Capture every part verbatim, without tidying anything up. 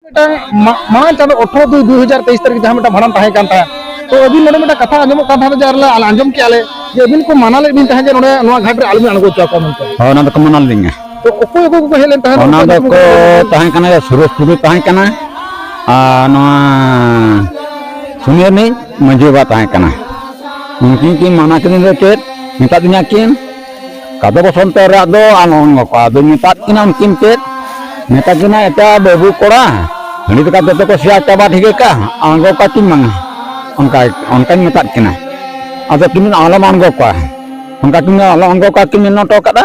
ᱢᱤᱫᱴᱟᱝ ᱢᱟ- ᱢᱟᱲᱟᱝ ᱪᱟᱸᱫᱳ ᱟᱴᱷᱨᱚ ᱫᱩᱭ ᱫᱩ ᱦᱟᱡᱟᱨ ᱛᱮᱭᱤᱥ ᱛᱟᱹᱨᱤᱠᱷ ᱡᱟᱦᱟᱸ ᱢᱤᱫᱴᱟᱝ ᱵᱷᱟᱸᱰᱟᱱ ᱛᱟᱦᱮᱸ ᱠᱟᱱ ᱛᱟᱦᱮᱸᱫ, ᱛᱚ ᱟᱹᱵᱤᱱ ᱱᱚᱰᱮ ᱢᱤᱫᱴᱟᱝ ᱠᱟᱛᱷᱟ ᱟᱸᱡᱚᱢᱚᱜ ᱠᱟᱱ ᱛᱟᱦᱮᱸᱫ ᱡᱮ ᱟᱞᱮ ᱟᱸᱡᱚᱢ ᱠᱮᱜᱼᱟ ᱞᱮ ᱡᱮ ᱟᱹᱵᱤᱱ ᱠᱚ ᱢᱟᱱᱟ ᱞᱮᱫ ᱵᱤᱱ ᱛᱟᱦᱮᱸᱫ ᱡᱮ ᱱᱚᱰᱮ ᱱᱚᱣᱟ ᱜᱷᱟᱴ ᱨᱮ ᱟᱞᱚᱵᱤᱱ ᱟᱬᱜᱚ ᱦᱚᱪᱚ ᱟᱠᱚᱣᱟ ᱢᱮᱱᱛᱮ᱾ ᱦᱳᱭ, ᱚᱱᱟ ᱫᱚᱠᱚ ᱢᱟᱱᱟ ᱞᱤᱧᱟ᱾ ᱛᱚ ᱚᱠᱚᱭ ᱚᱠᱚᱭ ᱠᱚᱠᱚ ᱦᱮᱡ ᱞᱮᱱ ᱛᱟᱦᱮᱸᱫ? ᱚᱱᱟ ᱚᱠᱚᱭ ᱫᱚᱠᱚ ᱧᱩᱛᱩᱢ ᱠᱚ ᱞᱟᱹᱭ ᱞᱮᱱᱟ? ᱛᱟᱦᱮᱸ ᱠᱟᱱᱟ, ᱥᱩᱨᱮᱥ ᱴᱩᱰᱩ ᱛᱟᱦᱮᱸ ᱠᱟᱱᱟ, ᱟᱨ ᱱᱚᱣᱟ ᱥᱩᱱᱤᱭᱟᱹ ᱨᱤᱱᱤᱡ ᱢᱟᱹᱡᱷᱤ ᱵᱟᱵᱟ ᱛᱟᱦᱮᱸ ᱠᱟᱱᱟ᱾ ᱩᱱᱠᱤᱱ ᱠᱤᱱ ᱢᱟᱱᱟ ᱠᱤᱫᱤᱧ ᱫᱚ ᱪᱮᱫ? ᱢᱮᱛᱟᱫᱤᱧᱟ ᱠᱤᱱ, ᱠᱟᱫᱚ ᱵᱚᱥᱚᱱᱛᱚ ᱨᱮ ᱟᱫᱚ ᱟᱞᱚ ᱚᱱ ᱜᱚᱠᱚ᱾ ᱟᱫᱚ ᱢᱮᱛᱟᱫ ᱠᱤᱱᱟ ᱩᱱᱠᱤᱱ ᱪᱮᱫ? ᱢᱮᱛᱟ ᱠᱤᱱᱟ, ᱮᱴᱟᱜ ᱵᱟᱹᱵᱩ ᱠᱚᱲᱟ, ᱦᱟᱺᱰᱤ ᱫᱟᱠᱟ ᱡᱚᱛᱚ ᱠᱚ ᱥᱮᱭᱟ ᱪᱟᱵᱟ ᱴᱷᱤᱠ ᱠᱟᱜᱼᱟ, ᱟᱬᱜᱚ ᱠᱟᱠᱤᱱ ᱵᱟᱝᱟ᱾ ᱚᱱᱠᱟ, ᱚᱱᱠᱟᱧ ᱢᱮᱛᱟᱫ ᱠᱤᱱᱟ᱾ ᱟᱫᱚ ᱠᱤᱱ ᱟᱞᱚᱢ ᱟᱬᱜᱚ ᱠᱚᱣᱟ, ᱚᱱᱠᱟ ᱠᱤᱱ ᱟᱞᱚ ᱟᱬᱜᱚ ᱠᱚᱣᱟ ᱠᱤᱱ ᱢᱮᱱ ᱦᱚᱴᱚ ᱠᱟᱫᱟ᱾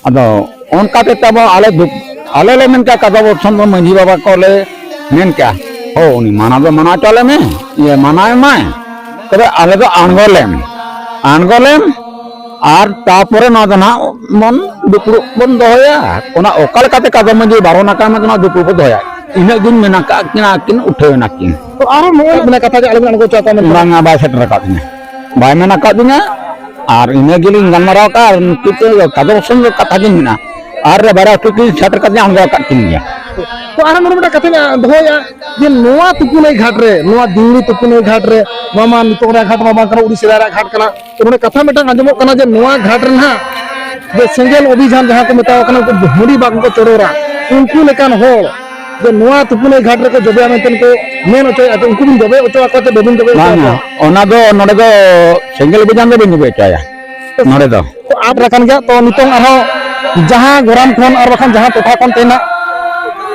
ᱟᱫᱚ ᱚᱱᱠᱟ ᱛᱮ ᱛᱟᱵᱚ ᱟᱞᱮ ᱫᱩᱠ, ᱟᱞᱮ ᱞᱮ ᱢᱮᱱ ᱠᱮᱜᱼᱟ, ᱠᱟᱫᱚ ᱵᱚᱨᱥᱚᱱ ᱫᱚ ᱢᱟᱹᱡᱷᱤ ᱵᱟᱵᱟ ᱠᱚ ᱞᱮ ᱢᱮᱱ ᱠᱮᱜᱼᱟ, ᱦᱳ, ᱩᱱᱤ ᱢᱟᱱᱟ ᱫᱚ ᱢᱟᱱᱟ ᱦᱚᱪᱚ ᱞᱮ ᱢᱮ, ᱤᱭᱟᱹ, ᱢᱟᱱᱟᱭ ᱢᱟᱭ, ᱛᱚᱵᱮ ᱟᱞᱮ ᱫᱚ ᱟᱬᱜᱚ ᱞᱮᱢ, ᱟᱬᱜᱚ ᱞᱮᱢ, ᱟᱨ ᱛᱟᱯᱚᱨᱮ ᱱᱚᱣᱟ ᱫᱚ ᱱᱟᱦᱟᱜ ᱵᱚᱱ ᱫᱩᱯᱲᱩᱵ ᱵᱚᱱ ᱫᱚᱦᱚᱭᱟ᱾ ᱚᱱᱟ ᱚᱠᱟ ᱞᱮᱠᱟᱛᱮ ᱠᱟᱫᱚ ᱢᱟᱹᱡᱷᱤ ᱵᱟᱨᱚᱱ ᱟᱠᱟᱱᱟ, ᱚᱱᱟ ᱫᱩᱯᱲᱩᱵ ᱵᱚᱱ ᱫᱚᱦᱚᱭᱟ᱾ ᱤᱱᱟᱹᱜ ᱜᱤᱧ ᱢᱮᱱ ᱟᱠᱟᱫ ᱠᱤᱱᱟ, ᱟᱹᱠᱤᱱ ᱩᱴᱷᱟᱹᱣ ᱮᱱᱟ ᱠᱤᱱ᱾ ᱛᱚ ᱟᱨᱦᱚᱸ ᱱᱚᱜᱼᱚᱭ ᱢᱮᱱᱟ ᱠᱟᱛᱷᱟ ᱡᱮ ᱟᱞᱚᱵᱤᱱ ᱟᱬᱜᱚ ᱦᱚᱪᱚ ᱟᱠᱚᱣᱟ ᱢᱮᱱᱛᱮ᱾ ᱵᱟᱝᱟ, ᱵᱟᱭ ᱥᱮᱴᱮᱨ ᱟᱠᱟᱫ ᱞᱤᱧᱟ, ᱵᱟᱭ ᱢᱮᱱ ᱟᱠᱟᱫ ᱞᱤᱧᱟ᱾ ᱟᱨ ᱤᱱᱟᱹ ᱜᱮᱞᱤᱧ ᱜᱟᱞᱢᱟᱨᱟᱣ ᱟᱠᱟᱫᱼᱟ᱾ ᱟᱨ ᱱᱩᱠᱩ ᱫᱚ ᱠᱟᱫᱚ ᱵᱚᱥᱚᱱ ᱫᱚ ᱠᱟᱛᱷᱟ ᱜᱤᱧ ᱢᱮᱱᱟ, ᱟᱨ ᱵᱟᱨᱭᱟ ᱴᱩᱠᱩ ᱥᱮᱴᱮᱨ ᱠᱟᱛᱮ ᱟᱬᱜᱚ ᱟᱠᱟᱫ ᱠᱤᱱ ᱜᱮᱭᱟ᱾ ᱛᱚ ᱟᱨᱦᱚᱸ ᱱᱚᱰᱮ ᱢᱤᱫᱴᱟᱝ ᱠᱟᱛᱷᱟᱧ ᱫᱚᱦᱚᱭᱟ ᱡᱮ ᱱᱚᱣᱟ ᱛᱩᱯᱩᱱᱟᱹᱭ ᱜᱷᱟᱴ ᱨᱮ, ᱱᱚᱣᱟ ᱫᱤᱣᱲᱤ ᱛᱩᱯᱩᱱᱟᱹᱭ ᱜᱷᱟᱴ ᱨᱮ, ᱱᱚᱣᱟ ᱢᱟ ᱱᱤᱛᱚᱜ ᱨᱮᱭᱟᱜ ᱜᱷᱟᱴ ᱢᱟ ᱵᱟᱝ ᱠᱟᱱᱟ, ᱩᱲᱤᱥᱥᱟ ᱨᱮᱭᱟᱜ ᱜᱷᱟᱴ ᱠᱟᱱᱟ᱾ ᱛᱚ ᱱᱚᱰᱮ ᱠᱟᱛᱷᱟ ᱢᱤᱫᱴᱟᱝ ᱟᱸᱡᱚᱢᱚᱜ ᱠᱟᱱᱟ ᱡᱮ ᱱᱚᱣᱟ ᱜᱷᱟᱴ ᱨᱮ ᱱᱟᱦᱟᱜ ᱡᱮ ᱥᱮᱸᱜᱮᱞ ᱚᱵᱷᱤᱡᱟᱱ ᱡᱟᱦᱟᱸ ᱠᱚ ᱢᱮᱛᱟᱣ ᱠᱟᱱᱟ, ᱩᱱᱠᱩ ᱦᱟᱺᱰᱤ ᱵᱟᱝ ᱠᱚ ᱪᱚᱰᱚᱨᱟ, ᱩᱱᱠᱩ ᱞᱮᱠᱟᱱ ᱦᱚᱲ ᱡᱮ ᱱᱚᱣᱟ ᱛᱩᱯᱩᱱᱟᱹᱭ ᱜᱷᱟᱴ ᱨᱮᱠᱚ ᱡᱚᱵᱮᱭᱟ ᱢᱮᱱᱛᱮ ᱠᱚ ᱢᱮᱱ ᱦᱚᱪᱚᱭᱮᱫᱼᱟ, ᱛᱚ ᱩᱱᱠᱩ ᱵᱤᱱ ᱡᱚᱵᱮ ᱦᱚᱪᱚ ᱟᱠᱚᱣᱟ ᱥᱮ ᱵᱟᱹᱵᱤᱱ ᱡᱚᱵᱮ ᱦᱚᱪᱚ ᱵᱟᱝᱟ, ᱟᱠᱚᱣᱟ? ᱚᱱᱟ ᱫᱚ ᱱᱚᱰᱮ ᱫᱚ ᱥᱮᱸᱜᱮᱞ ᱚᱵᱷᱤᱡᱟᱱ ᱫᱚ ᱵᱟᱹᱧ ᱡᱚᱵᱮ ᱦᱚᱪᱚᱭᱟ ᱱᱚᱰᱮ ᱫᱚ᱾ ᱛᱚ ᱟᱴ ᱟᱠᱟᱱ ᱜᱮᱭᱟ, ᱛᱚ ᱱᱤᱛᱚᱝ ᱟᱨᱦᱚᱸ ᱡᱟᱦᱟᱸ ᱜᱚᱨᱟᱢ ᱠᱷᱚᱱ ᱟᱨ ᱵᱟᱠᱷᱟᱱ ᱡᱟᱦᱟᱸ ᱴᱚᱴᱷᱟ ᱠᱷᱚᱱ ᱛᱮᱦᱮᱧᱟᱜ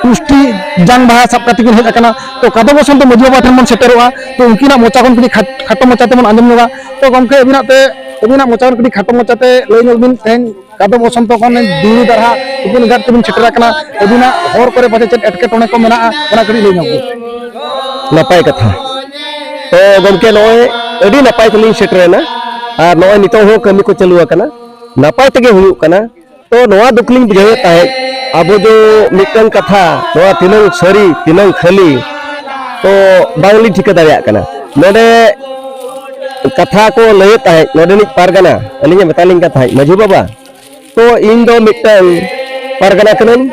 ᱠᱩᱥᱴᱤ ᱡᱟᱝ ᱵᱟᱦᱟ ᱥᱟᱵ ᱠᱟᱛᱮ ᱵᱤᱱ ᱦᱮᱡ ᱟᱠᱟᱱᱟ, ᱛᱚ ᱠᱟᱫᱚ ᱵᱚᱥᱚᱱᱛᱚ ᱢᱟᱹᱡᱷᱤ ᱵᱟᱵᱟ ᱴᱷᱮᱱ ᱵᱚᱱ ᱥᱮᱴᱮᱨᱚᱜᱼᱟ, ᱛᱚ ᱩᱱᱠᱤᱱᱟᱜ ᱢᱚᱪᱟ ᱠᱷᱚᱱ ᱠᱟᱹᱴᱤᱡ ᱠᱷᱟᱴ-, ᱠᱷᱟᱴᱚ ᱢᱚᱪᱟ ᱛᱮᱵᱚᱱ ᱟᱸᱡᱚᱢ ᱧᱚᱜᱟ᱾ ᱛᱚ ᱜᱚᱢᱠᱮ, ᱟᱹᱵᱤᱱᱟᱜ ᱛᱮ, ᱟᱹᱵᱤᱱᱟᱜ ᱢᱚᱪᱟ ᱠᱷᱚᱱ ᱠᱟᱹᱴᱤᱡ ᱠᱷᱟᱴᱚ ᱢᱚᱪᱟ ᱛᱮ ᱞᱟᱹᱭ ᱧᱚᱜ ᱵᱤᱱ, ᱛᱮᱦᱮᱧ ᱠᱟᱫᱚ ᱵᱚᱥᱚᱱᱛᱚ ᱠᱷᱚᱱ ᱫᱤᱣᱲᱤ ᱫᱟᱨᱦᱟ ᱛᱩᱯᱩᱱ ᱜᱷᱟᱴ ᱛᱮᱵᱤᱱ ᱥᱮᱴᱮᱨ ᱟᱠᱟᱱᱟ, ᱟᱹᱵᱤᱱᱟᱜ ᱦᱚᱨ ᱠᱚᱨᱮ ᱯᱟᱪᱮ ᱪᱮᱫ ᱮᱴᱠᱮᱴᱚᱬᱮ ᱠᱚ ᱢᱮᱱᱟᱜᱼᱟ, ᱚᱱᱟ ᱠᱟᱹᱴᱤᱡ ᱞᱟᱹᱭ ᱧᱚᱜ ᱵᱤᱱ᱾ ᱱᱟᱯᱟᱭ ᱠᱟᱛᱷᱟ᱾ ᱛᱚ ᱜᱚᱢᱠᱮ, ᱱᱚᱜᱼᱚᱭ ᱟᱹᱰᱤ ᱱᱟᱯᱟᱭ ᱛᱮᱞᱤᱧ ᱥᱮᱴᱮᱨᱮᱱᱟ, ᱟᱨ ᱱᱚᱜᱼᱚᱭ ᱱᱤᱛᱚᱜ ᱦᱚᱸ ᱠᱟᱹᱢᱤ ᱠᱚ ᱪᱟᱹᱞᱩ ᱟᱠᱟᱱᱟ, ᱱᱟᱯᱟᱭ ᱛᱮᱜᱮ ᱦᱩᱭᱩᱜ ᱠᱟᱱᱟ᱾ ᱛᱚ ᱱᱚᱣᱟ ᱫᱩᱠ ᱞᱤᱧ ᱵᱩᱡᱷᱟᱹᱣᱮᱫ ᱛᱟᱦᱮᱸᱫ, ᱟᱵᱚ ᱡᱮ ᱢᱤᱫᱴᱟᱝ ᱠᱟᱛᱷᱟ, ᱱᱚᱣᱟ ᱛᱤᱱᱟᱹᱝ ᱥᱟᱹᱨᱤ ᱛᱤᱱᱟᱹᱝ ᱠᱷᱟᱹᱞᱤ, ᱛᱚ ᱵᱟᱝᱞᱤᱧ ᱴᱷᱤᱠᱟᱹ ᱫᱟᱲᱮᱭᱟᱜ ᱠᱟᱱᱟ᱾ ᱱᱚᱰᱮ ᱠᱟᱛᱷᱟ ᱠᱚ ᱞᱟᱹᱭᱮᱫ ᱛᱟᱦᱮᱸᱫ ᱱᱚᱰᱮᱱᱤᱡ ᱯᱟᱨᱜᱟᱱᱟ, ᱟᱹᱞᱤᱧᱮ ᱢᱮᱛᱟᱞᱤᱧ ᱠᱟᱱ ᱛᱟᱦᱮᱸᱫ, ᱢᱟᱹᱡᱷᱤ ᱵᱟᱵᱟ, ᱛᱚ ᱤᱧ ᱫᱚ ᱢᱤᱫᱴᱟᱝ ᱯᱟᱨᱜᱟᱱᱟ ᱠᱟᱹᱱᱟᱹᱧ᱾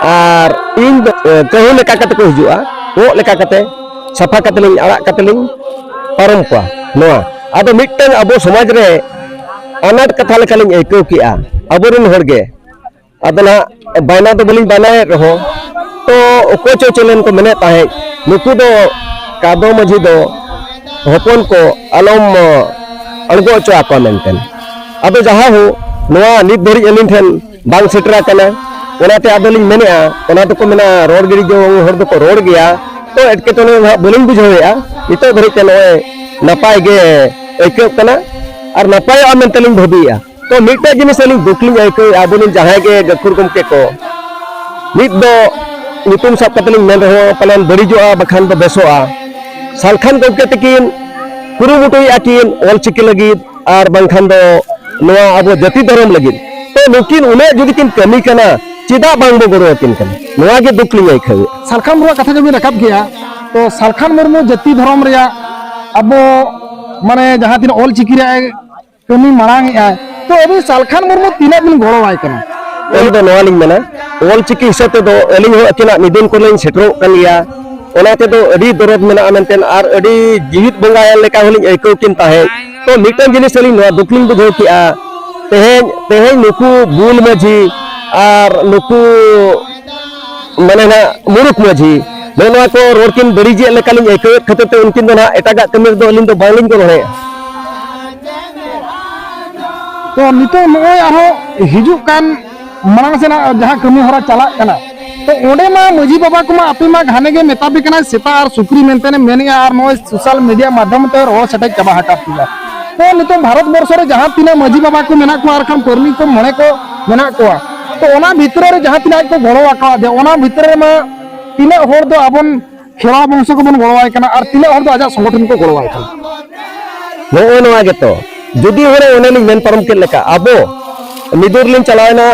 ᱟᱨ ᱤᱧ ᱫᱚ, ᱮ, ᱠᱟᱹᱦᱩ ᱞᱮᱠᱟ ᱠᱟᱛᱮ ᱠᱚ ᱦᱤᱡᱩᱜᱼᱟ, ᱠᱚᱸᱜ ᱞᱮᱠᱟ ᱠᱟᱛᱮ ᱥᱟᱯᱷᱟ ᱠᱟᱛᱮ ᱞᱤᱧ ᱟᱲᱟᱜ ᱠᱟᱛᱮ ᱞᱤᱧ ᱯᱟᱨᱚᱢ ᱠᱚᱣᱟ᱾ ᱱᱚᱣᱟ ᱟᱫᱚ ᱢᱤᱫᱴᱟᱝ ᱟᱵᱚ ᱥᱚᱢᱟᱡᱽ ᱨᱮ ᱟᱱᱟᱴ ᱠᱟᱛᱷᱟ ᱞᱮᱠᱟᱞᱤᱧ ᱟᱹᱭᱠᱟᱹᱣ ᱠᱮᱜᱼᱟ᱾ ᱟᱵᱚᱨᱮᱱ ᱦᱚᱲ ᱜᱮ, ᱟᱫᱚ ᱱᱟᱦᱟᱜ ᱵᱟᱭᱱᱟ ᱫᱚ ᱵᱟᱹᱞᱤᱧ ᱵᱟᱭᱱᱟᱭᱮᱫ ᱨᱮᱦᱚᱸ, ᱛᱚ ᱚᱠᱚᱭ ᱪᱚ ᱪᱮᱞᱮᱱ ᱠᱚ ᱢᱮᱱᱮᱫ ᱛᱟᱦᱮᱸᱫ, ᱱᱩᱠᱩ ᱫᱚ ᱠᱟᱫᱚ ᱢᱟᱹᱡᱷᱤ ᱫᱚ ᱦᱚᱯᱚᱱ ᱠᱚ ᱟᱞᱚᱢ, ᱚ, ᱟᱬᱜᱚ ᱦᱚᱪᱚ ᱟᱠᱚᱣᱟ ᱢᱮᱱᱛᱮ᱾ ᱟᱫᱚ ᱡᱟᱦᱟᱸ ᱦᱳ, ᱱᱚᱣᱟ ᱱᱤᱛ ᱫᱷᱟᱹᱨᱤᱡ ᱟᱹᱞᱤᱧ ᱴᱷᱮᱱ ᱵᱟᱝ ᱥᱮᱴᱮᱨ ᱟᱠᱟᱱᱟ᱾ ᱚᱱᱟᱛᱮ ᱟᱫᱚᱞᱤᱧ ᱢᱮᱱᱮᱫᱼᱟ, ᱚᱱᱟ ᱫᱚᱠᱚ ᱢᱮᱱᱟ, ᱨᱚᱲ ᱜᱤᱰᱤ ᱡᱚᱝ ᱦᱚᱲ ᱫᱚᱠᱚ ᱨᱚᱲ ᱜᱮᱭᱟ᱾ ᱛᱚ ᱮᱴᱠᱮᱴᱚᱬᱮ ᱫᱚ ᱦᱟᱸᱜ ᱵᱟᱹᱞᱤᱧ ᱵᱩᱡᱷᱟᱹᱣᱮᱫᱼᱟ᱾ ᱱᱤᱛᱚᱜ ᱫᱷᱟᱹᱨᱤᱡ ᱛᱮ ᱱᱚᱜᱼᱚᱭ ᱱᱟᱯᱟᱭ ᱜᱮ ᱟᱹᱭᱠᱟᱹᱜ ᱠᱟᱱᱟ ᱟᱨ ᱱᱟᱯᱟᱭᱚᱜᱼᱟ ᱢᱮᱱᱛᱮ ᱞᱤᱧ ᱵᱷᱟᱹᱵᱤᱭᱮᱫᱼᱟ᱾ ᱛᱚ ᱢᱤᱫᱴᱮᱡ ᱡᱤᱱᱤᱥ ᱟᱹᱞᱤᱧ ᱫᱩᱠ ᱞᱤᱧ ᱟᱹᱭᱠᱟᱹᱣᱮᱫᱼᱟ, ᱟᱵᱚᱨᱮᱱ ᱡᱟᱦᱟᱸᱭ ᱜᱮ ᱜᱟᱹᱠᱷᱩᱲ ᱜᱚᱢᱠᱮ ᱠᱚ, ᱢᱤᱫ ᱫᱚ ᱧᱩᱛᱩᱢ ᱥᱟᱵ ᱠᱟᱛᱮ ᱞᱤᱧ ᱢᱮᱱ ᱨᱮᱦᱚᱸ ᱯᱟᱞᱮᱱ ᱵᱟᱹᱲᱤᱡᱚᱜᱼᱟ, ᱵᱟᱠᱷᱟᱱ ᱫᱚ ᱵᱮᱥᱚᱜᱼᱟ᱾ ᱥᱟᱞᱠᱷᱟᱱ ᱜᱚᱢᱠᱮ ᱛᱟᱹᱠᱤᱱ ᱠᱩᱨᱩᱢᱩᱴᱩᱭᱮᱫᱼᱟ ᱠᱤᱱ ᱚᱞᱪᱤᱠᱤ ᱞᱟᱹᱜᱤᱫ ᱟᱨ ᱵᱟᱝᱠᱷᱟᱱ ᱫᱚ ᱱᱚᱣᱟ ᱟᱵᱚ ᱡᱟᱹᱛᱤ ᱫᱷᱚᱨᱚᱢ ᱞᱟᱹᱜᱤᱫ᱾ ᱛᱚ ᱱᱩᱠᱤᱱ ᱩᱱᱟᱹᱜ ᱡᱩᱫᱤ ᱠᱤᱱ ᱠᱟᱹᱢᱤ ᱠᱟᱱᱟ, ᱪᱮᱫᱟᱜ ᱵᱟᱝ ᱵᱚ ᱜᱚᱲᱚ ᱟᱹᱠᱤᱱ ᱠᱟᱱᱟ? ᱱᱚᱣᱟ ᱜᱮ ᱫᱩᱠ ᱞᱤᱧ ᱟᱹᱭᱠᱟᱹᱣᱮᱫᱼᱟ᱾ ᱥᱟᱞᱠᱷᱟᱱ ᱢᱩᱨᱢᱩᱣᱟᱜ ᱠᱟᱛᱷᱟ ᱜᱮᱵᱤᱱ ᱨᱟᱠᱟᱵ ᱠᱮᱜᱼᱟ᱾ ᱛᱚ ᱥᱟᱞᱠᱷᱟᱱ ᱢᱩᱨᱢᱩ ᱡᱟᱹᱛᱤ ᱫᱷᱚᱨᱚᱢ ᱨᱮᱭᱟᱜ ᱟᱵᱚ, ᱢᱟᱱᱮ, ᱡᱟᱦᱟᱸ ᱛᱤᱱᱟᱹᱜ ᱚᱞᱪᱤᱠᱤ ᱨᱮᱭᱟᱜ ᱮ ᱠᱟᱹᱢᱤ ᱢᱟᱲᱟᱝ ᱮᱜᱼᱟᱭ, ᱛᱚ ᱟᱹᱵᱤᱱ ᱥᱟᱞᱠᱷᱟᱱ ᱢᱩᱨᱢᱩ ᱛᱤᱱᱟᱹᱜ ᱵᱤᱱ ᱜᱚᱲᱚᱣᱟᱭ ᱠᱟᱱᱟ? ᱟᱹᱞᱤᱧ ᱫᱚ ᱱᱚᱣᱟ ᱞᱤᱧ ᱢᱮᱱᱟ, ᱚᱞᱪᱤᱠᱤ ᱦᱤᱥᱟᱹᱵ ᱛᱮᱫᱚ ᱟᱹᱞᱤᱧ ᱦᱚᱸ ᱟᱹᱠᱤᱱᱟᱜ ᱢᱤᱫᱩᱱ ᱠᱚᱨᱮ ᱞᱤᱧ ᱥᱮᱴᱮᱨᱚᱜ ᱠᱟᱱ ᱜᱮᱭᱟ᱾ ᱚᱱᱟ ᱛᱮᱫᱚ ᱟᱹᱰᱤ ᱫᱚᱨᱚᱫ ᱢᱮᱱᱟᱜᱼᱟ ᱢᱮᱱᱛᱮ, ᱟᱨ ᱟᱹᱰᱤ ᱡᱤᱣᱤᱫ ᱵᱚᱸᱜᱟ ᱞᱮᱠᱟ ᱦᱚᱸᱞᱤᱧ ᱟᱹᱭᱠᱟᱹᱣ ᱠᱤᱱ ᱛᱟᱦᱮᱸᱫ᱾ ᱛᱚ ᱢᱤᱫᱴᱟᱝ ᱡᱤᱱᱤᱥ ᱟᱹᱞᱤᱧ ᱱᱚᱣᱟ ᱫᱩᱠ ᱞᱤᱧ ᱵᱩᱡᱷᱟᱹᱣ ᱠᱮᱜᱼᱟ, ᱛᱮᱦᱮᱧ, ᱛᱮᱦᱮᱧ ᱱᱩᱠᱩ ᱵᱩᱞ ᱢᱟᱹᱡᱷᱤ ᱟᱨ ᱱᱩᱠᱩ, ᱢᱟᱱᱮ, ᱱᱟᱜ ᱢᱩᱨᱩᱠ ᱢᱟᱹᱡᱷᱤ ᱱᱚᱜᱼᱚ ᱱᱚᱣᱟ ᱠᱚ ᱨᱚᱲ ᱠᱤᱱ ᱵᱟᱹᱲᱤᱡᱮᱫ ᱞᱮᱠᱟᱞᱤᱧ ᱟᱹᱭᱠᱟᱹᱣᱮᱫ ᱠᱷᱟᱹᱛᱤᱨ ᱛᱮ ᱩᱱᱠᱤᱱ ᱫᱚ ᱱᱟᱜ ᱮᱴᱟᱜᱟᱜ ᱠᱟᱹᱢᱤ ᱨᱮᱫᱚ ᱟᱹᱞᱤᱧ ᱫᱚ ᱵᱟᱝᱞᱤᱧ ᱜᱚᱲᱚ ᱫᱟᱲᱮᱭᱟᱜᱼᱟ᱾ ᱛᱚ ᱱᱤᱛᱚᱜ ᱱᱚᱜᱼᱚᱭ ᱟᱨᱦᱚᱸ ᱦᱤᱡᱩᱜ ᱠᱟᱱ ᱢᱟᱲᱟᱝ ᱥᱮᱱᱟᱜ ᱡᱟᱦᱟᱸ ᱠᱟᱹᱢᱤ ᱦᱚᱨᱟ ᱪᱟᱞᱟᱜ ᱠᱟᱱᱟ, ᱛᱚ ᱚᱸᱰᱮ ᱢᱟ ᱢᱟᱹᱡᱷᱤ ᱵᱟᱵᱟ ᱠᱚᱢᱟ ᱟᱯᱮ ᱢᱟ ᱜᱷᱟᱱᱮ ᱜᱮ ᱢᱮᱛᱟ ᱯᱮ ᱠᱟᱱᱟᱭ ᱥᱮᱛᱟ ᱟᱨ ᱥᱩᱠᱨᱤ ᱢᱮᱱᱛᱮ ᱮᱢ ᱢᱮᱱᱮᱜᱼᱟ, ᱟᱨ ᱱᱚᱜᱼᱚᱭ ᱥᱳᱥᱟᱞ ᱢᱤᱰᱤᱭᱟ ᱢᱟᱫᱽᱫᱷᱚᱢ ᱛᱮ ᱨᱚᱲ ᱥᱮᱴᱮᱡ ᱪᱟᱵᱟ ᱟᱠᱟᱫ ᱯᱮᱭᱟ᱾ ᱛᱚ ᱱᱤᱛᱚᱜ ᱵᱷᱟᱨᱚᱛ ᱵᱚᱨᱥᱚ ᱨᱮ ᱡᱟᱦᱟᱸ ᱛᱤᱱᱟᱹᱜ ᱢᱟᱹᱡᱷᱤ ᱵᱟᱵᱟ ᱠᱚ ᱢᱮᱱᱟᱜ ᱠᱚᱣᱟ, ᱟᱨ ᱠᱷᱟᱱ ᱯᱟᱹᱨᱱᱤ ᱠᱚ ᱢᱚᱬᱮ ᱠᱚ ᱢᱮᱱᱟᱜ ᱠᱚᱣᱟ, ᱛᱚ ᱚᱱᱟ ᱵᱷᱤᱛᱨᱤ ᱨᱮ ᱡᱟᱦᱟᱸ ᱛᱤᱱᱟᱹᱜ ᱟᱡ ᱠᱚ ᱜᱚᱲᱚ ᱟᱠᱟᱫᱮᱭᱟ, ᱚᱱᱟ ᱵᱷᱤᱛᱨᱤ ᱨᱮᱢᱟ ᱛᱤᱱᱟᱹᱜ ᱦᱚᱲ ᱫᱚ ᱟᱵᱚᱱ ᱠᱷᱮᱨᱣᱟᱲ ᱵᱚᱝᱥᱚ ᱠᱚᱵᱚᱱ ᱜᱚᱲᱚᱣᱟᱭ ᱠᱟᱱᱟ ᱟᱨ ᱛᱤᱱᱟᱹᱜ ᱦᱚᱲ ᱫᱚ ᱟᱡᱟᱜ ᱥᱚᱝᱜᱚᱴᱷᱚᱱ ᱠᱚ ᱜᱚᱲᱚᱣᱟᱭ ᱠᱟᱱᱟ? ᱱᱚᱜᱼᱚ ᱱᱚᱣᱟ ᱜᱮᱛᱚ, ᱡᱩᱫᱤ ᱦᱚᱲᱮ ᱚᱱᱮᱞᱤᱧ ᱢᱮᱱ ᱯᱟᱨᱚᱢ ᱠᱮᱫ ᱞᱮᱠᱟ, ᱟᱵᱚ ᱢᱤᱫᱩᱨ ᱞᱤᱧ ᱪᱟᱞᱟᱣᱮᱱᱟ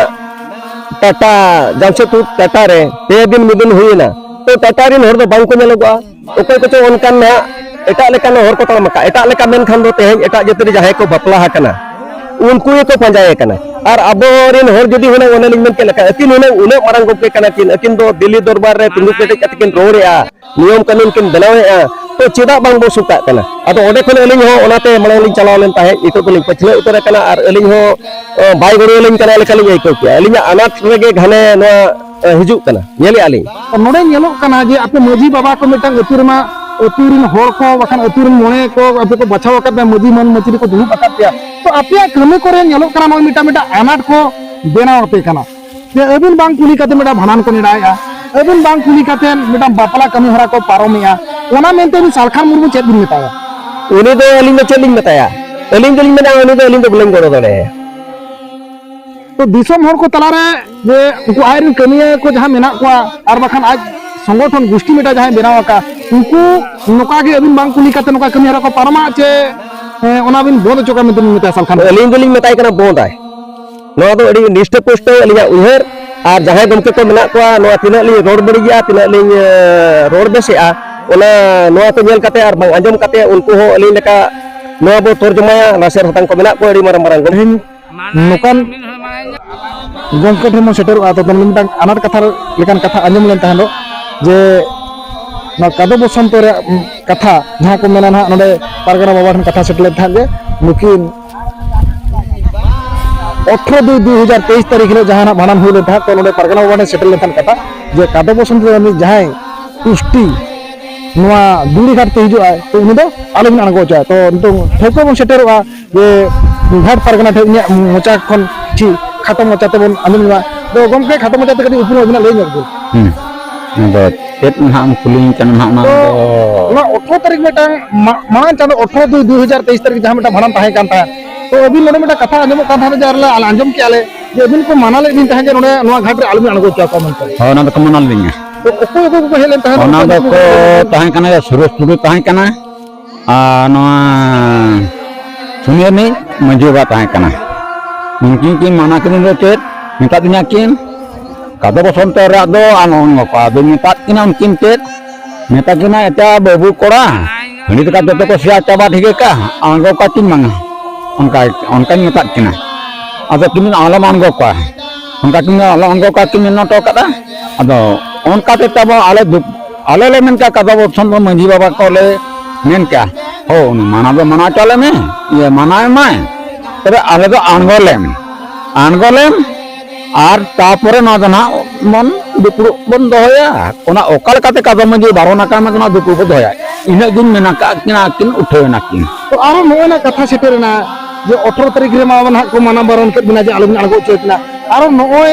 ᱴᱟᱴᱟ, ᱡᱟᱢᱥᱮᱫᱽᱯᱩᱨ ᱴᱟᱴᱟ ᱨᱮ ᱯᱮ ᱫᱤᱱ ᱢᱤᱫᱩᱱ ᱦᱩᱭᱮᱱᱟ, ᱛᱚ ᱴᱟᱴᱟ ᱨᱮᱱ ᱦᱚᱲ ᱫᱚ ᱵᱟᱝ ᱠᱚ ᱧᱮᱞᱚᱜᱚᱜᱼᱟ᱾ ᱚᱠᱚᱭ ᱠᱚᱪᱚ ᱚᱱᱠᱟᱱ ᱱᱟᱦᱟᱜ ᱮᱴᱟᱜ ᱞᱮᱠᱟᱱ ᱦᱚᱨ ᱠᱚ ᱛᱟᱲᱟᱢ ᱟᱠᱟᱫ, ᱮᱴᱟᱜ ᱞᱮᱠᱟ ᱢᱮᱱᱠᱷᱟᱱ ᱫᱚ ᱛᱮᱦᱮᱧ ᱮᱴᱟᱜ ᱡᱟᱹᱛ ᱨᱮ ᱡᱟᱦᱟᱸᱭ ᱠᱚ ᱵᱟᱯᱞᱟ ᱟᱠᱟᱱᱟ, ᱩᱱᱠᱩ ᱜᱮᱠᱚ ᱯᱟᱸᱡᱟᱭᱮ ᱠᱟᱱᱟ᱾ ᱟᱨ ᱟᱵᱚᱨᱮᱱ ᱦᱚᱲ ᱡᱩᱫᱤ ᱦᱩᱱᱟᱹᱝ, ᱚᱱᱮ ᱞᱤᱧ ᱢᱮᱱ ᱠᱮᱫ ᱞᱮᱠᱟ, ᱟᱹᱠᱤᱱ ᱦᱩᱱᱟᱹᱝ ᱩᱱᱟᱹᱜ ᱢᱟᱨᱟᱝ ᱜᱚᱢᱠᱮ ᱠᱟᱱᱟ ᱠᱤᱱ, ᱟᱹᱠᱤᱱ ᱫᱚ ᱫᱤᱞᱞᱤ ᱫᱚᱨᱵᱟᱨ ᱨᱮ ᱛᱤᱸᱜᱩ ᱠᱮᱴᱮᱡ ᱠᱟᱛᱮ ᱠᱤᱱ ᱨᱚᱲᱮᱜᱼᱟ, ᱱᱤᱭᱚᱢ ᱠᱟᱹᱱᱩᱱ ᱠᱤᱱ ᱵᱮᱱᱟᱣᱮᱫᱼᱟ, ᱛᱚ ᱪᱮᱫᱟᱜ ᱵᱟᱝ ᱵᱚ ᱥᱩᱠᱟᱜ ᱠᱟᱱᱟ? ᱟᱫᱚ ᱚᱸᱰᱮ ᱠᱷᱚᱱ ᱟᱹᱞᱤᱧ ᱦᱚᱸ ᱚᱱᱟᱛᱮ ᱢᱟᱲᱟᱝ ᱞᱤᱧ ᱪᱟᱞᱟᱣ ᱞᱮᱱ ᱛᱟᱦᱮᱸᱫ, ᱱᱤᱛᱚᱜ ᱫᱚᱞᱤᱧ ᱯᱟᱹᱪᱷᱞᱟᱹ ᱩᱛᱟᱹᱨ ᱟᱠᱟᱱᱟ᱾ ᱟᱨ ᱟᱹᱞᱤᱧ ᱦᱚᱸ, ᱚ, ᱵᱟᱭ ᱜᱚᱲᱚ ᱟᱹᱞᱤᱧ ᱠᱟᱱᱟ ᱞᱮᱠᱟᱞᱤᱧ ᱟᱹᱭᱠᱟᱹᱣ ᱠᱮᱜᱼᱟ᱾ ᱟᱹᱞᱤᱧᱟᱜ ᱟᱱᱟᱴ ᱨᱮᱜᱮ ᱜᱷᱟᱱᱮ ᱱᱚᱣᱟ, ᱚ, ᱦᱤᱡᱩᱜ ᱠᱟᱱᱟ, ᱧᱮᱞᱮᱜᱼᱟ ᱞᱤᱧ᱾ ᱱᱚᱰᱮ ᱧᱮᱞᱚᱜ ᱠᱟᱱᱟ ᱡᱮ ᱟᱯᱮ ᱢᱟᱹᱡᱷᱤ ᱵᱟᱵᱟ ᱠᱚ ᱢᱤᱫᱴᱟᱝ ᱟᱹᱛᱩ ᱨᱮᱢᱟ, ᱟᱹᱛᱩ ᱨᱮᱱ ᱦᱚᱲ ᱠᱚ ᱵᱟᱠᱷᱟᱱ ᱟᱹᱛᱩ ᱨᱮᱱ ᱢᱚᱬᱮ ᱠᱚ ᱟᱯᱮ ᱠᱚ ᱵᱟᱪᱷᱟᱣ ᱟᱠᱟᱫ ᱯᱮᱭᱟ, ᱢᱟᱹᱡᱷᱤ ᱢᱟᱹᱱ ᱢᱟᱹᱡᱷᱤ ᱨᱮᱠᱚ ᱫᱩᱲᱩᱵ ᱟᱠᱟᱫ ᱯᱮᱭᱟ, ᱛᱚ ᱟᱯᱮᱭᱟᱜ ᱠᱟᱹᱢᱤ ᱠᱚᱨᱮ ᱧᱮᱞᱚᱜ ᱠᱟᱱᱟ ᱱᱚᱜᱼᱚᱭ ᱢᱤᱫᱴᱟᱝ ᱢᱤᱫᱴᱟᱝ ᱟᱱᱟᱴ ᱠᱚ ᱵᱮᱱᱟᱣ ᱟᱯᱮ ᱠᱟᱱᱟ᱾ ᱡᱮ ᱟᱹᱵᱤᱱ ᱵᱟᱝ ᱠᱩᱞᱤ ᱠᱟᱛᱮ ᱢᱤᱫᱴᱟᱝ ᱵᱷᱟᱸᱰᱟᱱ ᱠᱚ ᱱᱮᱰᱟᱭᱮᱫᱼᱟ, ᱟᱹᱵᱤᱱ ᱵᱟᱝ ᱠᱩᱞᱤ ᱠᱟᱛᱮ ᱢᱤᱫᱴᱟᱝ ᱵᱟᱯᱞᱟ ᱠᱟᱹᱢᱤ ᱦᱚᱨᱟ ᱠᱚ ᱯᱟᱨᱚᱢᱮᱜᱼᱟ, ᱚᱱᱟ ᱢᱮᱱᱛᱮ ᱩᱱᱤ ᱥᱟᱞᱠᱷᱟᱱ ᱢᱩᱨᱢᱩ ᱪᱮᱫ ᱵᱤᱱ ᱢᱮᱛᱟᱭᱟ? ᱩᱱᱤ ᱫᱚ ᱟᱹᱞᱤᱧ ᱫᱚ ᱪᱮᱫ ᱞᱤᱧ ᱢᱮᱛᱟᱭᱟ? ᱟᱹᱞᱤᱧ ᱫᱚᱞᱤᱧ ᱢᱮᱱᱟ, ᱩᱱᱤ ᱫᱚ ᱟᱹᱞᱤᱧ ᱫᱚ ᱵᱟᱹᱞᱤᱧ ᱜᱚᱲᱚ ᱫᱟᱲᱮᱭᱟᱭᱟ᱾ ᱛᱚ ᱫᱤᱥᱚᱢ ᱦᱚᱲ ᱠᱚ ᱛᱟᱞᱟᱨᱮ ᱡᱮ ᱩᱱᱠᱩ ᱟᱡᱨᱮᱱ ᱠᱟᱹᱢᱤᱭᱟᱹ ᱠᱚ ᱡᱟᱦᱟᱸ ᱢᱮᱱᱟᱜ ᱠᱚᱣᱟ ᱟᱨ ᱵᱟᱠᱷᱟᱱ ᱟᱡ ᱥᱚᱝᱜᱚᱴᱷᱚᱱ ᱜᱩᱥᱴᱤ ᱢᱤᱫᱴᱟᱝ ᱡᱟᱦᱟᱸᱭ ᱵᱮᱱᱟᱣ ᱟᱠᱟᱫ, ᱩᱱᱠᱩ ᱱᱚᱝᱠᱟ ᱜᱮ ᱟᱹᱵᱤᱱ ᱵᱟᱝ ᱠᱩᱞᱤ ᱠᱟᱛᱮ ᱱᱚᱝᱠᱟ ᱠᱟᱹᱢᱤ ᱦᱚᱨᱟ ᱠᱚ ᱯᱟᱨᱚᱢᱟ, ᱪᱮ, ᱮ, ᱚᱱᱟ ᱵᱤᱱ ᱵᱚᱱᱫ ᱦᱚᱪᱚ ᱠᱟᱜ ᱢᱮᱱᱛᱮ ᱵᱤᱱ ᱢᱮᱛᱟᱭᱟ ᱥᱟᱞᱠᱷᱟᱱ? ᱟᱹᱞᱤᱧ ᱫᱚᱞᱤᱧ ᱢᱮᱛᱟᱭ ᱠᱟᱱᱟ ᱵᱚᱱᱫᱟᱭ᱾ ᱱᱚᱣᱟ ᱫᱚ ᱟᱹᱰᱤ ᱱᱤᱥᱴᱟᱹ ᱯᱩᱥᱴᱟᱹ ᱟᱹᱞᱤᱧᱟᱜ ᱩᱭᱦᱟᱹᱨ᱾ ᱟᱨ ᱡᱟᱦᱟᱸᱭ ᱜᱚᱢᱠᱮ ᱠᱚ ᱢᱮᱱᱟᱜ ᱠᱚᱣᱟ, ᱱᱚᱣᱟ ᱛᱤᱱᱟᱹᱜ ᱞᱤᱧ ᱨᱚᱲ ᱵᱟᱹᱲᱤᱡᱮᱜᱼᱟ, ᱛᱤᱱᱟᱹᱜ ᱞᱤᱧ, ᱮ, ᱨᱚᱲ ᱵᱮᱥᱮᱜᱼᱟ, ᱚᱱᱟ, ᱱᱚᱣᱟ ᱠᱚ ᱧᱮᱞ ᱠᱟᱛᱮ ᱟᱨ ᱵᱟᱝ ᱟᱸᱡᱚᱢ ᱠᱟᱛᱮ ᱩᱱᱠᱩ ᱦᱚᱸ ᱟᱹᱞᱤᱧ ᱞᱮᱠᱟ ᱱᱚᱣᱟ ᱵᱚ ᱛᱚᱨᱡᱚᱢᱟᱭᱟ, ᱞᱟᱥᱮᱨ ᱦᱟᱛᱟᱝ ᱠᱚ ᱢᱮᱱᱟᱜ ᱠᱚᱣᱟ ᱟᱹᱰᱤ ᱢᱟᱨᱟᱝ ᱢᱟᱨᱟᱝ ᱜᱚᱢᱠᱮ᱾ ᱛᱮᱦᱮᱧ ᱱᱚᱝᱠᱟᱱ ᱜᱚᱢᱠᱮ ᱴᱷᱮᱱ ᱵᱚᱱ ᱥᱮᱴᱮᱨᱚᱜᱼᱟ, ᱛᱚ ᱢᱤᱫᱴᱟᱝ ᱟᱱᱟᱴ ᱠᱟᱛᱷᱟ ᱞᱮᱠᱟᱱ ᱠᱟᱛᱷᱟ ᱟᱸᱡᱚᱢ ᱞᱮᱱ ᱛᱟᱦᱮᱸ ᱫᱚ, ᱡᱮ ᱱᱚᱣᱟ ᱠᱟᱫᱚ ᱵᱚᱥᱚᱱᱛᱚ ᱨᱮᱭᱟᱜ ᱠᱟᱛᱷᱟ ᱡᱟᱦᱟᱸ ᱠᱚ ᱢᱮᱱᱟ ᱱᱟᱦᱟᱜ, ᱱᱚᱰᱮ ᱯᱟᱨᱜᱟᱱᱟ ᱵᱟᱵᱟ ᱴᱷᱮᱱ ᱠᱟᱛᱷᱟ ᱥᱮᱴᱮᱨ ᱞᱮᱱ ᱛᱟᱦᱮᱸᱫ ᱡᱮ ᱱᱩᱠᱤᱱ ᱟᱴᱷᱨᱚ ᱫᱩᱭ ᱫᱩ ᱦᱟᱡᱟᱨ ᱛᱮᱭᱤᱥ ᱛᱟᱹᱨᱤᱠᱷ ᱦᱤᱞᱳᱜ ᱡᱟᱦᱟᱸ ᱱᱟᱜ ᱵᱷᱟᱸᱰᱟᱱ ᱦᱩᱭ ᱞᱮᱱ ᱛᱟᱦᱮᱸᱫ, ᱛᱚ ᱱᱚᱰᱮ ᱯᱟᱨᱜᱟᱱᱟ ᱵᱟᱵᱟ ᱴᱷᱮᱱ ᱥᱮᱴᱮᱨ ᱞᱮᱱ ᱛᱟᱦᱮᱸᱫ ᱠᱟᱛᱷᱟ ᱡᱮ ᱠᱟᱫᱚ ᱵᱚᱥᱚᱱᱛᱚ ᱨᱤᱱᱤᱡ ᱡᱟᱦᱟᱸᱭ ᱠᱩᱥᱴᱤ ᱱᱚᱣᱟ ᱫᱩᱲᱤ ᱜᱷᱟᱴ ᱛᱮ ᱦᱤᱡᱩᱜ ᱟᱭ, ᱛᱚ ᱩᱱᱤ ᱫᱚ ᱟᱞᱚᱵᱤᱱ ᱟᱬᱜᱚ ᱦᱚᱪᱚᱣᱟᱭ᱾ ᱛᱚ ᱱᱤᱛᱚᱝ ᱴᱷᱟᱹᱣᱠᱟᱹ ᱵᱚᱱ ᱥᱮᱴᱮᱨᱚᱜᱼᱟ ᱡᱮ ᱜᱷᱟᱴ ᱯᱟᱨᱜᱟᱱᱟ ᱴᱷᱮᱱ ᱤᱧᱟᱹᱜ ᱢᱚᱪᱟ ᱠᱷᱚᱱ ᱠᱤᱪᱷᱤ ᱠᱷᱟᱴᱚ ᱢᱚᱪᱟ ᱛᱮᱵᱚᱱ ᱟᱸᱡᱚᱢ ᱧᱚᱜᱟ᱾ ᱛᱚ ᱜᱚᱢᱠᱮ, ᱠᱷᱟᱴᱚ ᱢᱚᱪᱟ ᱛᱮ ᱠᱟᱹᱴᱤᱡ ᱩᱯᱨᱩᱢ ᱟᱹᱵᱤᱱᱟᱜ ᱞᱟᱹᱭ ᱧᱚᱜ ᱵᱤᱱ᱾ ᱦᱩᱸ᱾ ᱟᱫᱚ ᱪᱮᱫ ᱱᱟᱦᱟᱜ ᱮᱢ ᱠᱩᱞᱤᱧ ᱠᱟᱱᱟ ᱱᱟᱦᱟᱜ ᱚᱱᱟ ᱛᱚ ᱫᱚ? ᱚᱱᱟ ᱟᱴᱷᱨᱚ ᱛᱟᱹᱨᱤᱠᱷ ᱢᱤᱫᱴᱟᱝ ᱢᱟ-, ᱢᱟᱲᱟᱝ ᱪᱟᱸᱫᱚ ᱟᱴᱷᱨᱚ ᱫᱩᱭ ᱫᱩ ᱦᱟᱡᱟᱨ ᱛᱮᱭᱤᱥ ᱛᱟᱹᱨᱤᱠᱷ ᱡᱟᱦᱟᱸ ᱢᱤᱫᱴᱟᱝ ᱵᱷᱟᱸᱰᱟᱱ ᱛᱟᱦᱮᱸ ᱠᱟᱱ ᱛᱟᱦᱮᱸᱫ, ᱛᱚ ᱟᱹᱵᱤᱱ ᱱᱚᱰᱮ ᱢᱤᱫᱴᱟᱝ ᱠᱟᱛᱷᱟ ᱟᱸᱡᱚᱢᱚᱜ ᱠᱟᱱ ᱛᱟᱦᱮᱸᱫ ᱡᱮ ᱟᱞᱮ, ᱟᱞᱮ ᱟᱸᱡᱚᱢ ᱠᱮᱜᱼᱟ ᱞᱮ ᱡᱮ ᱟᱹᱵᱤᱱ ᱠᱚ ᱢᱟᱱᱟ ᱞᱮᱫ ᱵᱤᱱ ᱛᱟᱦᱮᱸᱫ ᱡᱮ ᱱᱚᱰᱮ ᱱᱚᱣᱟ ᱜᱷᱟᱴ ᱨᱮ ᱟᱞᱚᱵᱤᱱ ᱟᱬᱜᱚ ᱦᱚᱪᱚ ᱟᱠᱚᱣᱟ ᱢᱮᱱᱛᱮ᱾ ᱦᱳᱭ, ᱚᱱᱟ ᱫᱚᱠᱚ ᱢᱟᱱᱟ ᱞᱤᱫᱤᱧᱟ᱾ ᱛᱚ ᱚᱠᱚᱭ ᱚᱠᱚᱭ ᱠᱚᱠᱚ ᱦᱮᱡ ᱞᱮᱱ ᱛᱟᱦᱮᱸᱫ? ᱚᱱᱟ ᱚᱱᱟ ᱫᱚᱠᱚ ᱠᱚ ᱛᱟᱦᱮᱸ ᱠᱟᱱᱟ, ᱥᱩᱨᱮᱥ ᱴᱩᱰᱩ ᱛᱟᱦᱮᱸ ᱠᱟᱱᱟ, ᱟᱨ ᱱᱚᱣᱟ ᱥᱩᱱᱤᱭᱟᱹ ᱨᱤᱱᱤᱡ ᱢᱟᱹᱡᱷᱤ ᱵᱟᱵᱟ ᱛᱟᱦᱮᱸ ᱠᱟᱱᱟ᱾ ᱩᱱᱠᱤᱱ ᱠᱤᱱ ᱢᱟᱱᱟ ᱠᱤᱫᱤᱧ ᱫᱚ ᱪᱮᱫ? ᱢᱮᱛᱟᱫ ᱫᱤᱧᱟ ᱠᱤᱱ, ᱠᱟᱫᱚ ᱵᱚᱥᱚᱱᱛᱚ ᱨᱟᱜ ᱫᱚ ᱟᱨ ᱱᱚᱜᱼᱚ ᱱᱚᱝᱠᱟ᱾ ᱟᱫᱚ ᱢᱮᱛᱟᱫ ᱠᱤᱱᱟ ᱩᱱᱠᱤᱱ ᱪᱮᱫ? ᱢᱮᱛᱟ ᱠᱤᱱᱟ, ᱮᱴᱟ ᱵᱟᱹᱵᱩ ᱠᱚᱲᱟ, ᱦᱟᱺᱰᱤ ᱫᱟᱠᱟ ᱡᱚᱛᱚ ᱠᱚ ᱥᱮᱭᱟ ᱪᱟᱵᱟ ᱴᱷᱤᱠ ᱠᱟᱜᱼᱟ, ᱟᱬᱜᱚ ᱠᱟᱜ ᱠᱤᱱ ᱵᱟᱝᱟ᱾ ᱚᱱᱠᱟ, ᱚᱱᱠᱟᱧ ᱢᱮᱛᱟᱫ ᱠᱤᱱᱟ᱾ ᱟᱫᱚ ᱠᱤᱱ ᱢᱮᱱᱟ, "ᱟᱞᱚᱢ ᱟᱬᱜᱚ ᱠᱚᱣᱟ", ᱚᱱᱠᱟ ᱠᱤᱱ ᱢᱮᱱᱟ, "ᱟᱞᱚᱢ ᱟᱬᱜᱚ ᱠᱚᱣᱟ", ᱠᱤᱱ ᱢᱮᱱ ᱦᱚᱴᱚ ᱠᱟᱫᱟ᱾ ᱟᱫᱚ ᱚᱱᱠᱟ ᱛᱮ ᱛᱟᱵᱚ ᱟᱞᱮ ᱫᱩ-, ᱟᱞᱮ ᱞᱮ ᱢᱮᱱ ᱠᱟᱜ, ᱠᱟᱫᱟ ᱵᱚᱨᱥᱚᱱ ᱫᱚ ᱢᱟᱹᱡᱷᱤ ᱵᱟᱵᱟ ᱠᱚᱞᱮ ᱢᱮᱱ ᱠᱮᱜᱼᱟ, "ᱦᱳ, ᱩᱱᱤ ᱢᱟᱱᱟ ᱫᱚ ᱢᱟᱱᱟ ᱦᱚᱪᱚ ᱟᱞᱮ ᱢᱮ, ᱤᱭᱟᱹ, ᱢᱟᱱᱟᱣ ᱢᱟᱭ, ᱛᱚᱵᱮ ᱟᱞᱮ ᱫᱚ ᱟᱬᱜᱚ ᱞᱮᱢ, ᱟᱬᱜᱚ ᱞᱮᱢ, ᱟᱨ ᱛᱟᱯᱚᱨᱮ ᱱᱚᱣᱟ ᱫᱚ ᱱᱟᱦᱟᱜ ᱵᱚᱱ ᱫᱩᱯᱲᱩᱵ ᱵᱚᱱ ᱫᱚᱦᱚᱭᱟ, ᱚᱱᱟ ᱚᱠᱟ ᱞᱮᱠᱟᱛᱮ ᱠᱟᱫᱚᱢ ᱢᱟᱹᱡᱷᱤ ᱵᱟᱨᱚᱱ ᱟᱠᱟᱱᱟ, ᱚᱱᱟ ᱫᱩᱯᱲᱩᱵ ᱵᱚᱱ ᱫᱚᱦᱚᱭᱟ", ᱤᱱᱟᱹᱜ ᱜᱤᱧ ᱢᱮᱱ ᱟᱠᱟᱫ ᱠᱤᱱᱟ, ᱟᱹᱠᱤᱱ ᱩᱴᱷᱟᱹᱣ ᱮᱱᱟ ᱠᱤᱱ᱾ ᱛᱚ ᱟᱨᱚ ᱱᱚᱜᱼᱚᱭ ᱱᱟ ᱠᱟᱛᱷᱟ ᱥᱮᱴᱮᱨ ᱮᱱᱟ ᱡᱮ ᱟᱴᱷᱨᱚ ᱛᱟᱹᱨᱤᱠᱷ ᱨᱮᱢᱟ ᱱᱟᱦᱟᱜ ᱠᱚ ᱢᱟᱱᱟ ᱵᱟᱨᱚᱱ ᱠᱮᱫ ᱵᱤᱱᱟ ᱡᱮ ᱟᱞᱚᱵᱤᱱ ᱟᱬᱜᱚ ᱦᱚᱪᱚᱭᱮ ᱠᱟᱱᱟ, ᱟᱨᱚ ᱱᱚᱜᱼᱚᱭ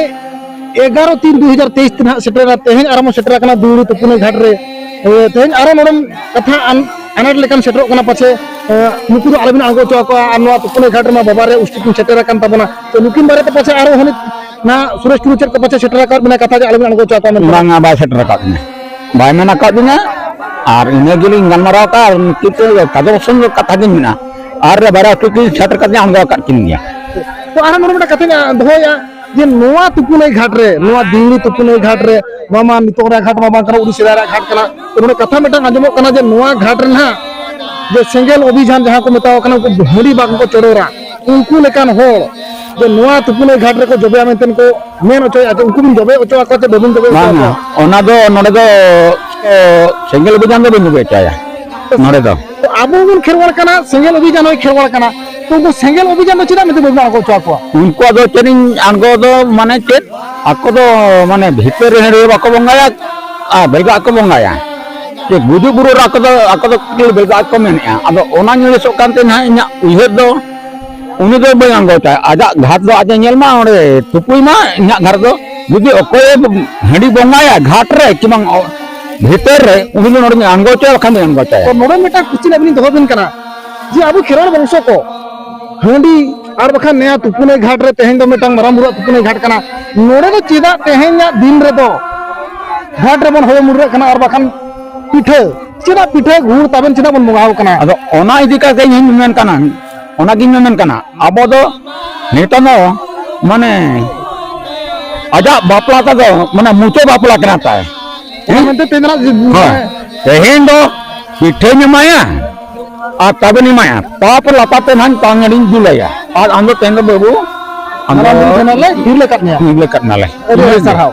ᱮᱜᱟᱨᱚ ᱛᱤᱱ ᱫᱩ ᱦᱟᱡᱟᱨ ᱛᱮᱭᱤᱥ ᱛᱮ ᱱᱟᱦᱟᱜ ᱥᱮᱴᱮᱨᱟ, ᱛᱮᱦᱮᱧ ᱟᱨᱚ ᱥᱮᱴᱮᱨ ᱟᱠᱟᱱᱟ ᱫᱩᱣᱲᱤ ᱛᱩᱯᱩᱱᱟᱹᱭ ᱜᱷᱟᱴ ᱨᱮ᱾ ᱮ, ᱛᱮᱦᱮᱧ ᱟᱨᱚ ᱱᱚᱰᱮ ᱠᱟᱛᱷᱟ ᱟᱱ-, ᱟᱱᱟᱴ ᱞᱮᱠᱟᱱ ᱥᱮᱴᱮᱨᱚᱜ ᱠᱟᱱᱟ, ᱯᱟᱪᱷᱮ, ᱮ, ᱱᱩᱠᱩ ᱫᱚ ᱟᱞᱚᱵᱤᱱ ᱟᱬᱜᱚ ᱦᱚᱪᱚ ᱟᱠᱚᱣᱟ, ᱟᱨ ᱱᱚᱣᱟ ᱛᱩᱯᱩᱱᱟᱹᱭ ᱜᱷᱟᱴ ᱨᱮᱢᱟ ᱵᱟᱵᱟ ᱨᱮ ᱩᱥᱴᱤ ᱠᱤᱱ ᱥᱮᱴᱮᱨ ᱟᱠᱟᱱ ᱛᱟᱵᱚᱱᱟ᱾ ᱛᱚ ᱱᱩᱠᱤᱱ ᱵᱟᱨᱮᱛᱮ ᱯᱟᱪᱷᱮ ᱟᱨᱚ ᱦᱟᱹᱱᱤ ᱱᱟᱦᱟᱜ ᱥᱩᱨᱮᱥ ᱴᱩᱰᱩ ᱪᱮᱫ ᱠᱚ ᱯᱟᱪᱷᱮ ᱥᱮᱴᱮᱨ ᱟᱠᱟᱫ ᱵᱮᱱᱟ ᱠᱟᱛᱷᱟ ᱡᱮ ᱟᱞᱚᱵᱤᱱ ᱟᱬᱜᱚ ᱦᱚᱪᱚ ᱟᱠᱚᱣᱟ ᱢᱮᱱᱛᱮ? ᱵᱟᱝᱟ, ᱵᱟᱭ ᱥᱮᱴᱮᱨ ᱟᱠᱟᱫ ᱞᱤᱧᱟ, ᱵᱟᱭ ᱢᱮᱱ ᱟᱠᱟᱫ ᱞᱤᱧᱟ᱾ ᱟᱨ ᱤᱱᱟᱹ ᱜᱮᱞᱤᱧ ᱜᱟᱞᱢᱟᱨᱟᱣ ᱟᱠᱟᱫᱼᱟ, ᱟᱨ ᱩᱱᱠᱤᱱ ᱛᱮ ᱠᱟᱫᱚ ᱥᱚᱸᱜᱮ ᱠᱟᱛᱷᱟ ᱜᱮ ᱢᱮᱱᱟᱜᱼᱟ, ᱟᱨ ᱵᱟᱨᱭᱟ ᱩᱱᱠᱤᱱ ᱥᱮᱴᱮᱨ ᱠᱟᱛᱮ ᱟᱬᱜᱚ ᱟᱠᱟᱫ ᱠᱤᱱ ᱜᱮᱭᱟ᱾ ᱛᱚ ᱟᱨᱦᱚᱸ ᱱᱚᱰᱮ ᱢᱤᱫᱴᱟᱝ ᱠᱟᱛᱷᱟᱧ ᱫᱚᱦᱚᱭᱟ ᱡᱮ ᱱᱚᱣᱟ ᱛᱩᱯᱩᱱᱟᱹᱭ ᱜᱷᱟᱴ ᱨᱮ, ᱱᱚᱣᱟ ᱫᱤᱣᱲᱤ ᱛᱩᱯᱩᱱᱟᱹᱭ ᱜᱷᱟᱴ ᱨᱮ, ᱱᱚᱣᱟ ᱢᱟ ᱱᱤᱛᱚᱜ ᱨᱮᱭᱟᱜ ᱜᱷᱟᱴ ᱢᱟ ᱵᱟᱝ ᱠᱟᱱᱟ, ᱩᱰᱤ ᱥᱮᱫᱟᱭ ᱨᱮᱭᱟᱜ ᱜᱷᱟᱴ ᱠᱟᱱᱟ᱾ ᱛᱚ ᱱᱚᱰᱮ ᱠᱟᱛᱷᱟ ᱢᱤᱫᱴᱟᱝ ᱟᱸᱡᱚᱢᱚᱜ ᱠᱟᱱᱟ ᱡᱮ ᱱᱚᱣᱟ ᱜᱷᱟᱴ ᱨᱮ ᱱᱟᱦᱟᱜ ᱡᱮ ᱥᱮᱸᱜᱮᱞ ᱚᱵᱷᱤᱡᱟᱱ ᱡᱟᱦᱟᱸ ᱠᱚ ᱢᱮᱛᱟᱣ ᱠᱟᱱᱟ, ᱩᱱᱠᱩ ᱦᱟᱺᱰᱤ ᱵᱟᱝ ᱠᱚ ᱪᱚᱰᱚᱨᱟ, ᱩᱱᱠᱩ ᱞᱮᱠᱟᱱ ᱦᱚᱲ ᱡᱮ ᱱᱚᱣᱟ ᱛᱩᱯᱩᱱᱟᱹᱭ ᱜᱷᱟᱴ ᱨᱮᱠᱚ ᱡᱚᱵᱮᱭᱟ ᱢᱮᱱᱛᱮ ᱠᱚ ᱢᱮᱱ ᱦᱚᱪᱚᱭᱮᱫᱼᱟ, ᱡᱮ ᱩᱱᱠᱩ ᱵᱤᱱ ᱡᱚᱵᱮ ᱦᱚᱪᱚ ᱟᱠᱚᱣᱟ ᱪᱮ ᱵᱟᱵᱤᱱ ᱡᱚᱵᱮ ᱦᱚᱪᱚ ᱵᱟᱝᱟ, ᱟᱠᱚᱣᱟ? ᱚᱱᱟ ᱫᱚ ᱱᱚᱰᱮ ᱫᱚ, ᱚ, ᱥᱮᱸᱜᱮᱞ ᱚᱵᱷᱤᱡᱟᱱ ᱫᱚ ᱵᱟᱹᱧ ᱡᱚᱵᱮ ᱦᱚᱪᱚᱭᱟ ᱱᱚᱰᱮ ᱫᱚ᱾ ᱛᱚ ᱟᱵᱚ ᱵᱚᱱ ᱠᱷᱮᱨᱣᱟᱲ ᱠᱟᱱᱟ, ᱥᱮᱸᱜᱮᱞ ᱚᱵᱷᱤᱡᱟᱱ ᱦᱚᱸᱭ ᱠᱷᱮᱨᱣᱟᱲ ᱠᱟᱱᱟ, ᱛᱚ ᱩᱱᱠᱩ ᱥᱮᱸᱜᱮᱞ ᱚᱵᱷᱤᱡᱟᱱ ᱫᱚ ᱪᱮᱫᱟᱜ ᱢᱮᱱᱛᱮ ᱵᱟᱵᱚᱱ ᱟᱬᱜᱚ ᱦᱚᱪᱚ ᱟᱠᱚᱣᱟ? ᱩᱱᱠᱩᱣᱟᱜ ᱫᱚ ᱪᱮᱫ ᱤᱧ ᱟᱬᱜᱚ ᱫᱚ, ᱢᱟᱱᱮ ᱪᱮᱫ, ᱟᱠᱚ ᱫᱚ ᱢᱟᱱᱮ ᱵᱷᱤᱛᱟᱹᱨ ᱨᱮ ᱦᱟᱺᱰᱤ ᱵᱟᱠᱚ ᱵᱚᱸᱜᱟᱭᱟ ᱟᱨ ᱵᱮᱞᱜᱟᱜ ᱠᱚ ᱵᱚᱸᱜᱟᱭᱟ᱾ ᱪᱮ ᱜᱩᱡᱩᱜ ᱵᱩᱨᱩᱜ ᱨᱮ ᱟᱠᱚ ᱫᱚ, ᱟᱠᱚ ᱫᱚ ᱵᱮᱞᱜᱟᱜ ᱠᱚ ᱢᱮᱱᱮᱫᱼᱟ᱾ ᱟᱫᱚ ᱚᱱᱟ ᱧᱮᱞ ᱥᱚᱜ ᱠᱟᱱᱛᱮ ᱱᱟᱦᱟᱜ ᱤᱧᱟᱹᱜ ᱩᱭᱦᱟᱹᱨ ᱫᱚ ᱩᱱᱤ ᱫᱚ ᱵᱟᱹᱧ ᱟᱬᱜᱚ ᱦᱚᱪᱚᱭᱟ᱾ ᱟᱡᱟᱜ ᱜᱷᱟᱴ ᱫᱚ ᱟᱡ ᱮ ᱧᱮᱞ ᱢᱟ, ᱚᱸᱰᱮ ᱛᱩᱯᱩᱭ ᱢᱟ, ᱤᱧᱟᱹᱜ ᱜᱷᱟᱴ ᱫᱚ ᱡᱩᱫᱤ ᱚᱠᱚᱭᱮ ᱦᱟᱺᱰᱤ ᱵᱚᱸᱜᱟᱭᱟ ᱜᱷᱟᱴ ᱨᱮ ᱠᱤ ᱵᱟᱝ ᱚ-, ᱵᱷᱤᱛᱟᱹᱨ ᱨᱮ, ᱩᱱᱤ ᱫᱚ ᱱᱚᱰᱮᱧ ᱟᱬᱜᱚ ᱦᱚᱪᱚᱭᱟ, ᱵᱟᱠᱷᱟᱱ ᱫᱚᱧ ᱟᱬᱜᱚ ᱦᱚᱪᱚᱭᱟ᱾ ᱛᱚ ᱱᱚᱰᱮ ᱢᱤᱫᱴᱟᱝ ᱠᱩᱥᱪᱤᱱ ᱟᱹᱵᱤᱱ ᱫᱚᱦᱚ ᱵᱤᱱ ᱠᱟᱱᱟ ᱡᱮ ᱟᱵᱚ ᱠᱷᱮᱨᱣᱟᱲ ᱵᱚᱝᱥᱚ ᱠᱚ ᱦᱟᱺᱰᱤ ᱟᱨ ᱵᱟᱠᱷᱟᱱ ᱱᱮᱭᱟ ᱛᱩᱯᱩᱱᱟᱹᱭ ᱜᱷᱟᱴ ᱨᱮ, ᱛᱮᱦᱮᱧ ᱫᱚ ᱢᱤᱫᱴᱟᱝ ᱢᱟᱨᱟᱝ ᱵᱩᱨᱩᱣᱟᱜ ᱛᱩᱯᱩᱱᱟᱹᱭ ᱜᱷᱟᱴ ᱠᱟᱱᱟ, ᱱᱚᱰᱮ ᱫᱚ ᱪᱮᱫᱟᱜ ᱛᱮᱦᱮᱧᱟᱜ ᱫᱤᱱ ᱨᱮᱫᱚ ᱜᱷᱟᱴ ᱨᱮᱵᱚᱱ ᱦᱚᱭᱚ ᱢᱩᱰᱨᱟᱹᱜ ᱠᱟᱱᱟ ᱟᱨ ᱵᱟᱠᱷᱟᱱ ᱯᱤᱴᱷᱟᱹ, ᱪᱮᱫᱟᱜ ᱯᱤᱴᱷᱟᱹ ᱜᱩᱲ ᱛᱟᱵᱮᱱ ᱪᱮᱫᱟᱜ ᱵᱚᱱ ᱵᱚᱸᱜᱟ ᱟᱠᱚ ᱠᱟᱱᱟ? ᱟᱫᱚ ᱚᱱᱟ ᱤᱫᱤ ᱠᱟᱛᱮ ᱤᱧ ᱢᱮᱱ ᱠᱟᱱᱟ, ᱚᱱᱟᱜᱤᱧ ᱢᱮᱢᱮᱱ ᱠᱟᱱᱟ, ᱟᱵᱚ ᱫᱚ ᱱᱤᱛᱚᱝ ᱫᱚ ᱢᱟᱱᱮ ᱟᱡᱟᱜ ᱵᱟᱯᱞᱟ ᱛᱮᱫᱚ ᱢᱟᱱᱮ ᱢᱩᱪᱟᱹᱫ ᱵᱟᱯᱞᱟ ᱠᱟᱱᱟ ᱛᱟᱭ᱾ ᱚᱱᱟ ᱢᱮᱱᱛᱮ ᱛᱮᱦᱮᱧ ᱫᱚ ᱱᱟᱜ ᱦᱳᱭ᱾ ᱢᱟᱱᱮ ᱛᱮᱦᱮᱧ ᱫᱚ ᱯᱤᱴᱷᱟᱹᱧ ᱮᱢᱟᱭᱟ, ᱟᱨ ᱛᱚᱵᱮᱧ ᱮᱢᱟᱭᱟ, ᱛᱟᱨᱯᱚᱨ ᱞᱟᱛᱟᱨ ᱛᱮ ᱱᱟᱦᱟᱜ ᱛᱟᱝ ᱜᱟᱹᱰᱤᱧ ᱫᱩᱞᱟᱭᱟ᱾ ᱟᱨ ᱟᱢ ᱫᱚ ᱛᱮᱦᱮᱧ ᱫᱚ ᱵᱟᱹᱵᱩ, ᱟᱢ ᱫᱚ ᱫᱷᱟᱨᱟ ᱞᱮ ᱰᱷᱤᱨ ᱞᱮ ᱠᱟᱫ ᱢᱮᱭᱟ᱾ ᱰᱷᱤᱨ ᱞᱮ ᱠᱟᱫ ᱢᱮᱭᱟᱞᱮ᱾ ᱟᱹᱰᱤ ᱟᱹᱰᱤ ᱥᱟᱨᱦᱟᱣ᱾